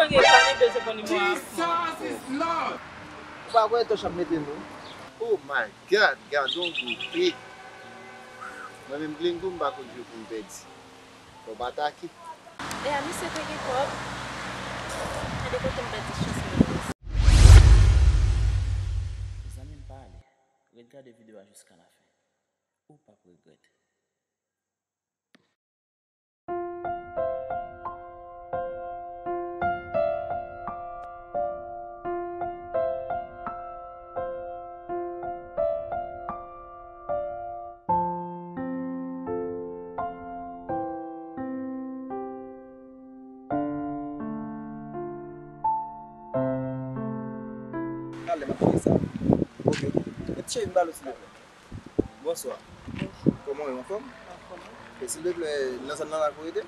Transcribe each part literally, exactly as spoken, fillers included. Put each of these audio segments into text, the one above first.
Nèg pa bezwen pran nimewo a. Jesus is Lord. Ou pa kwè tòch ap mete nou? Oh my God, gadon gwo trip. Mwen menm glengo m pa konn jwe pou m pèdi. Fò w pa atake. E a misye te gen kòb. Gade kote m pèdi chans mwen. Mezanmi, m pa ale. Ret gade videyo a jiska lafen. Ou p ap regrèt. Talè m ap fè sa. Ok. Mèt cheri m ba l silvouplè. Bonswa. Kòman w ye, anfòm? Anfòm, wi. E silvouplè, nan zòn nan la pou rete?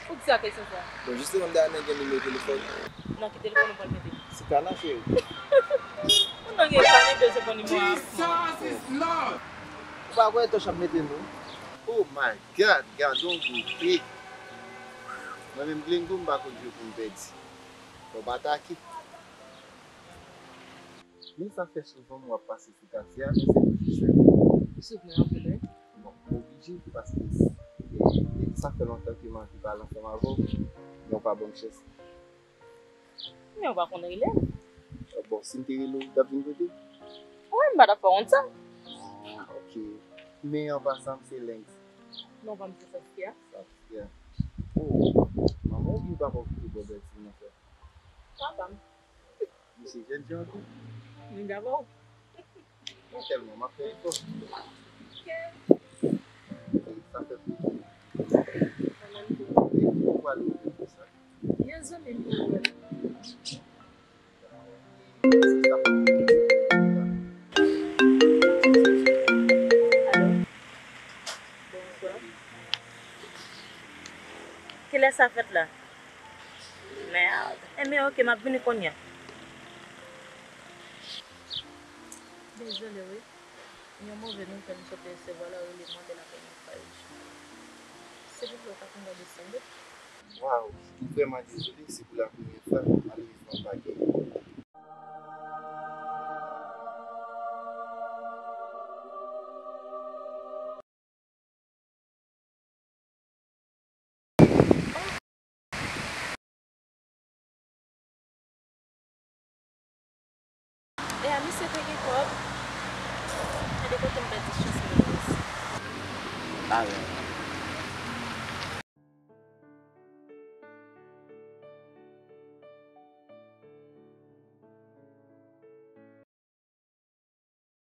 Poukisa kesyon sa? Bon, jisteman, m ta renmen gen nimewo telefòn. Nan ki telefòn ou pral mete? Sou kana, cheri. Ou nan gen pa gen bezwen pran nimewo a. Jesus is Lord! Ou pa kwè tòch ap mete nou? Oh my God, gadon gwo trip. Mwen menm glengo m pa konn jwe pou m pèdi. Fò w pa atake. Men sa fè souvan m wè w ap pase sou katye a, men se pou jis rele w. Ou sou mwen anpil, wi. Bon, m oblije, paske, e, e, sa fè lontan ke m anvi pale ansanm avè w, men w pa ban m chans. Men w pa konn rele m. Bon, si m te rele w, w t ap vin kote m? Wi, m pa t ap fè w wont sa. Ah, ok. Men an pasan, m se Lengs. Non, pa m se Saskia. Saskia. Oh, manman w oubyen papa w ki te ba w bèl ti non sa? Papa m. Misye jèn jan tou. Nèg avè w. Mwen tèlman m ap fè efò. Ok. E sa fè plezi. Mwen menm tou. E ou pral ouvri pou sa? Byen zanmi m pou ou. Alo? Bonswa. Kilè sa fèt la? Mèd. Enben, ok, m ap vini kounye a. Dezole, wi. Yon move nouvèl m sot resevwa la, ou rele m apèl apèl yon faj. Silvouplè, ou pa konn gade sanble? Waw, m vrèman dezole, se pou la premyè fwa, malerezman, m pa gen. E a misye te gen kòb. Gade kote m pèdi chans mwen. Pare.